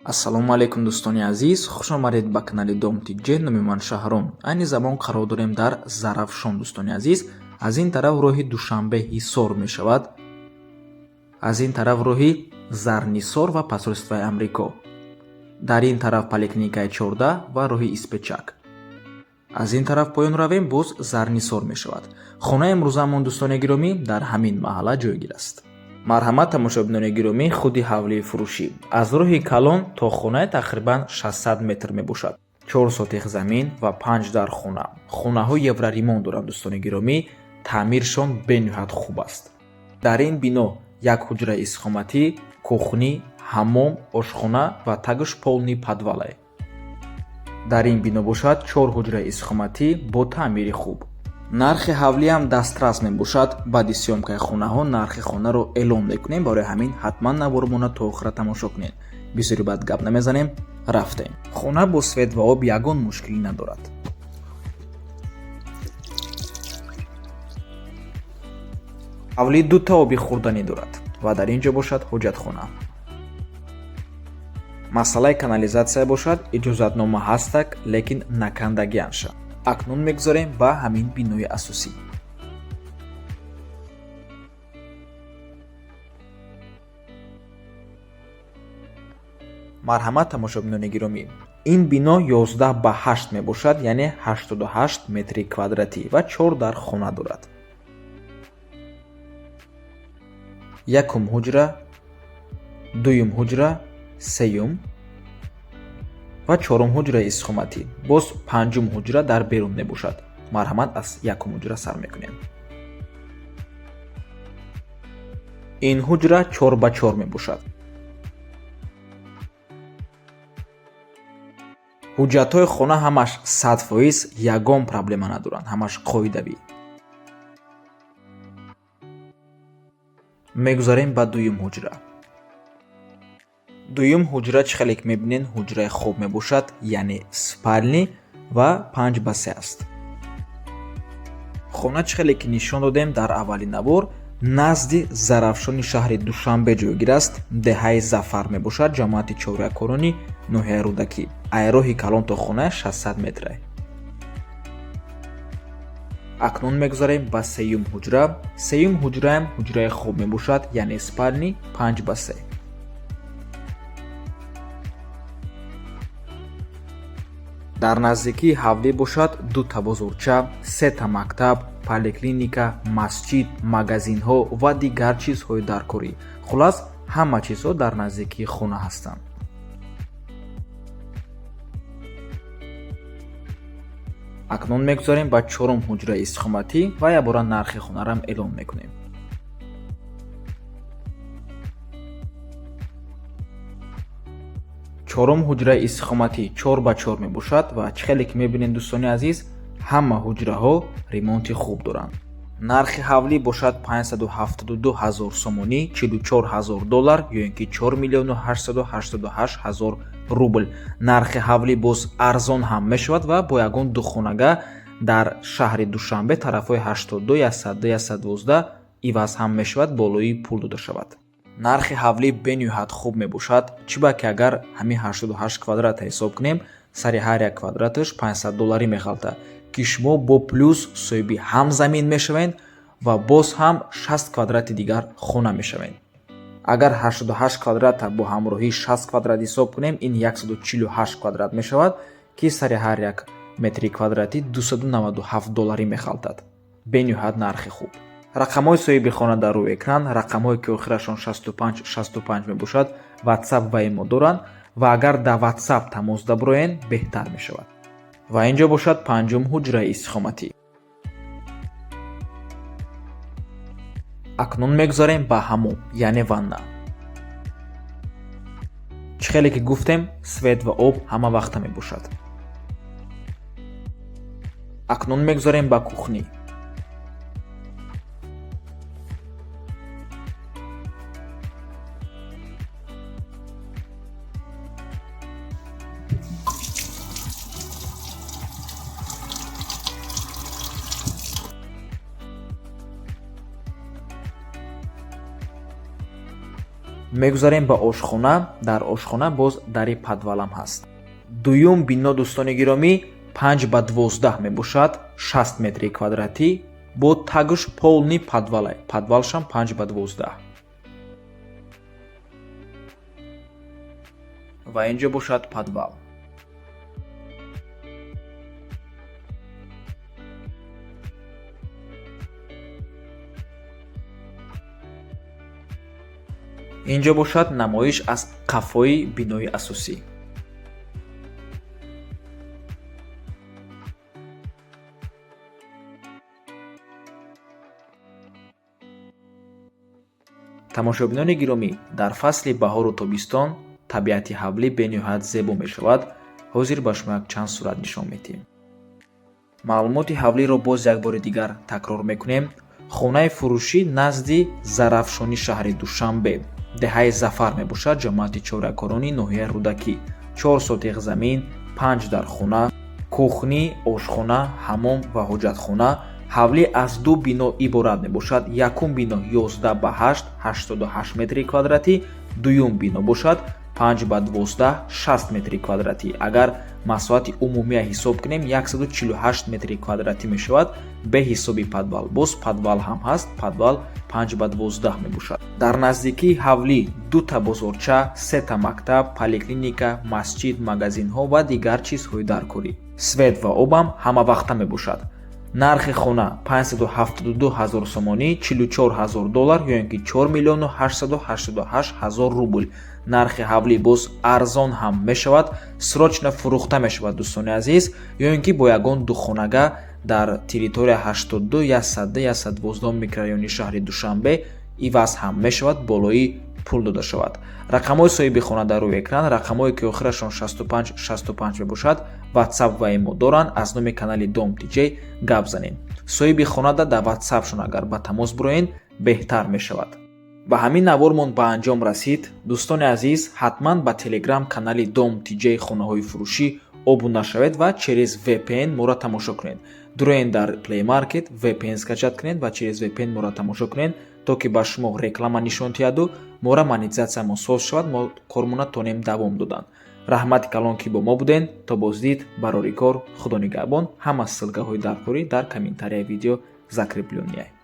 Ассалому алайкум, дӯстони азиз, хуш омадед ба канали Дом Тиҷе. Номи ман Шаҳром. Айни замон қарор дорем дар Зарафшон, дӯстони азиз. Аз ин тараф роҳи Душанбе Ҳисор мешавад, аз ин тараф роҳи Зарнисор ва посольствои Амрико, дар ин тараф поликлиникаи 14 ва роҳи Испечак. Аз ин тараф поён равем, боз Зарнисор мешавад. Хонаи имрӯзаамон, дӯстони гиромӣ, дар ҳамин маҳалла ҷойгир аст. Марҳамат, тамошобинони гиромӣ, худи ҳавлии фурӯшӣ. Аз роҳи калон то хона тақрибан 600 метр мебошад. 4 сотих замин ва панҷ дар хона. Хонаҳо евроремонт доранд, дӯстони гиромӣ, таъмиршон бениҳоят хуб аст. Дар ин бино як ҳуҷраи истиқоматӣ, кухня, ҳаммом, ошхона ва тагаш полный подвале. Дар ин бино бошад чор ҳуҷраи истиқоматӣ бо таъмири хуб. Нархи ҳавлиам дастрас мебошад. Баъди съёмкаи хонаҳо нархи хонаро эълон мекунем, барои ҳамин ҳатман навормона то охира тамошо кунед. Бисёри баъд гап намезанем, рафтем. Хона бо свет ва об ягон мушкилӣ надорад. Ҳавлӣ дута оби хӯрданӣ дорад ва дар ин ҷо бошад ҳоҷатхона. Масъалаи канализатсия бошад, иҷозатнома ҳастак, лекин накандагианша. Акнун мегузарем ба ҳамин бинои асосӣ. Марҳамат, тамошобинони гиромӣ, ин бино 11 ба 8 мебошад, яъне 88 метри квадратӣ ва чор дар хона дорад. Якум ҳуҷра, дуюм ҳуҷра, сеюм ва чорум ҳуҷраи истиқоматӣ. Боз панҷум ҳуҷра дар берун мебошад. Марҳамат, аз якум ҳуҷра сар мекунем. Ин ҳуҷра 4 ба 4 мебошад. Ҳуҷҷатҳои хона ҳамаш 100%, ягон проблема надоранд, ҳамаш қоидавӣ. Мегузарем ба дуюм ҳуҷра. Дуюм ҳуҷра, чӣ хеле ки мебинед, ҳуҷраи хоб мебошад, яъне спальни, ва 5 ба 3 аст. Хона, чӣ хеле ки нишон додем дар аввали навор, назди Зарафшони шаҳри Душанбе ҷойгир аст. Деҳаи Зафар мебошад, ҷамоати Чорякорони ноҳияи Рӯдакӣ. Ай роҳи калон то хона 600 метре. Акнун мегузарем ба сеюм ҳуҷра. Сеюм ҳуҷраам ҳуҷраи хоб мебошад, яъне спальни, 5 ба 3. Дар наздикии ҳавлӣ бошад дута бозорча, сета мактаб, поликлиника, масҷид, магазинҳо ва дигар чизҳои даркорӣ. Хуллас, ҳама чизҳо дар наздикии хона ҳастанд. Акнун мегузарем ба чорум ҳуҷраи истиқоматӣ ва якбора нархи хонараам эълон мекунем. Чорум ҳуҷраи истиқоматӣ 4 ба 4 мебошад ва чӣ хеле ки мебинед, дӯстони азиз, ҳама ҳуҷраҳо ремонти хуб доранд. Нархи ҳавлӣ бошад 572 ҳазор сомонӣ, 44 ҳазор доллар ё ин ки 4 миллиону 888 ҳазор рубл. Нархи ҳавлӣ боз арзон ҳам мешавад ва бо ягон духонага дар шаҳри Душанбе тарафҳои 82, 102, 112 иваз ҳам мешавад, болои пул дода шавад. Нархи ҳавлӣ бениҳоят хуб мебошад, чӣ ба ки агар ҳамин 88 квадрата ҳисоб кунем, сари ҳар як квадраташ 500 долларӣ мехалта, ки шумо бо плюс соҳиби ҳам замин мешавед ва боз ҳам 60 квадрати дигар хона мешавед. Агар 88 квадрата бо ҳамроҳии 60 квадрат ҳисоб кунем, ин 148 квадрат мешавад, ки сари ҳар як метри квадратӣ 297 долларӣ мехалтад. Бениҳоят нархи хуб. Рақамҳои соҳиби хона дар рӯи экран, рақамҳое ки охирашон 65 65 мебошад, WhatsApp ва имо доранд ва агар дар WhatsApp тамос даброен, беҳтар мешавад. Ва ин ҷо бошад панҷум ҳуҷраи истиқоматӣ. Акнун мегузарем ба ҳаммом, яъне ванна. Чӣ хеле ки гуфтем, свет ва об ҳама вақта мебошад. Акнун мегузарем ба кухня. Мегузарем ба ошхона. Дар ошхона боз дари подвалам ҳаст. Дуюм бино, дӯстони гиромӣ, 5 ба 12 мебошад, 60 метри квадратӣ, бо тагш полный подвалай, подвалшам 5 ба 12. Ва инҷо бошад подвал. Инҷо бошад намоиш аз қафои бинои асосӣ. Тамошобинони гиромӣ, дар фасли баҳору тобистон табиати ҳавлӣ бениҳоят зебо мешавад. Ҳозир ба шумо якчанд сурат нишон медиҳем. Маълумоти ҳавлиро боз як бори дигар такрор мекунем. Хонаи фурӯшӣ назди Зарафшони шаҳри Душанбе, деҳаи Зафар мебошад, ҷамоати Чоракорони ноҳияи Рӯдакӣ. 4 сотиқ замин, 5 дархона, кухни, ошхона, ҳамом ва ҳоҷатхона. Ҳавлӣ аз ду бино иборат мебошад. Якум бино 11 ба 8, 88 метри квадратӣ, дуюм бино бошад 5 ба 12, 60 метри квадратӣ. Агар масоҳати умумия ҳисоб кунем, 148 метри квадратӣ мешавад бе ҳисоби подвал. Боз подвал ҳам ҳаст, подвал 5 ба 12 мебошад. Дар наздикии ҳавлӣ дута бозорча, сета мактаб, поликлиника, масҷид, магазинҳо ва дигар чизҳои даркорӣ. Свет ва обам ҳамавақта мебошад. Нархи хона 572 ҳазор сомонӣ, 44 ҳазор доллар ё ин ки 4 миллиону 888 ҳазор рубл. Нархи ҳавлӣ боз арзон ҳам мешавад, срочно фурӯхта мешавад, дӯстони азиз, ё ин ки бо ягон духонага дар территория 82, 101, 112 микрорайони шаҳри Душанбе иваз ҳам мешавад, болои пул дода шавад. Рақамҳои соҳиби хона дар рӯи экран, рақамҳое ки охирашон 65 65 мебошад, WhatsApp ва имо доранд. Аз номи канали Дом ТЖ гап занед. Соҳиби хонада дар WhatsAppшон агар ба тамос бироед, беҳтар мешавад. Ба ҳамин навормон ба анҷом расид. Дӯстони азиз, ҳатман ба Телеграм канали Дом ТЖ хонаҳои фурӯшӣ обуна шавед ва через VPN моро тамошо кунед. Дуроен дар Play Market, VPN скачать кунед ва через VPN моро тамошо кунед, то ки ба шумо реклама нишон диҳаду мора монетизатсиямон соз шавад, мо кормона тонем давом додан. Раҳмати калон, ки бо мо буден. То боздид, барори кор, худо нигаҳбон. Ҳама ссылкаҳои даркорӣ дар комментарияи видео закреплённый.